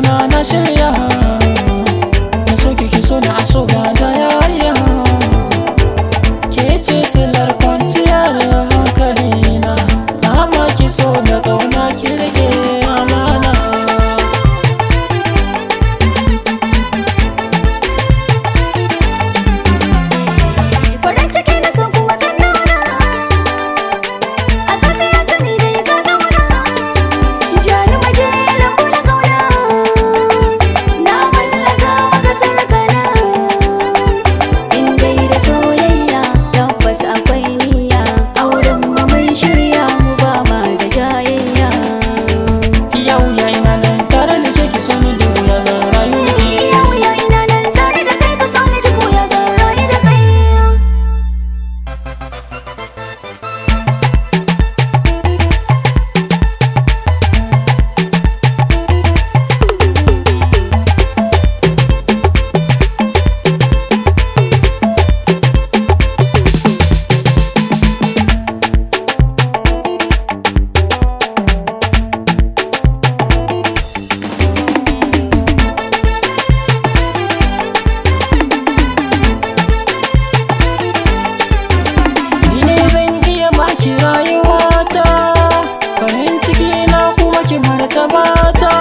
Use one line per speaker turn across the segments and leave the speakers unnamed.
zauna na shirya. Na so ki so na aso ba jayayya. Ke ce silar kwanciyar hankalina, na baki so da ƙauna ki rike amana.
Farin ciki na so kuma zan nuna, a zuciya ta ni dai ka zauna. Jani waje lambu na kauna, na mallaka maka sarkana. In dai da soyayya tabbas akwai niyya, auren mu mun shirya mu ba ma da jayayya.
Yau ya ina nan tare da ke ki so ni duk ya zan rayu da ke.
Yau ya ina nan tare da kai ka so ni duk ya zan rayu da kai.
Ni ne zan iya baki rayuwata, farin ciki na kuma ki martaba ta.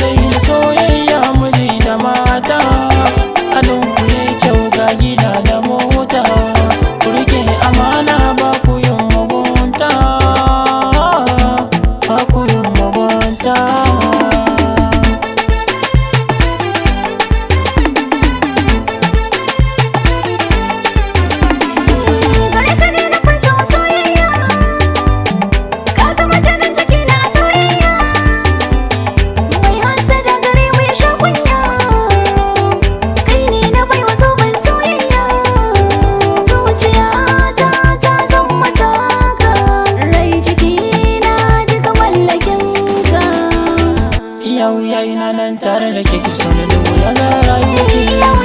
Dai da soyayya miji da mata, adon ku yayi kyau ga gida da mota. Ku rike amana ba ku yin mugunta, ba ku yin mugunta.
Gare ka ne na furta soyayya, ka zama jinin jiki na soyayya. Mai hassada gare mu ya sha kunya, kai ne na baiwa zoben soyayya. Zuciya ta ta zama taka, rai jiki na duka mallakin ka.
Yau ya ina nan tare da ke ki so ni dubu ya zan rayu da ke.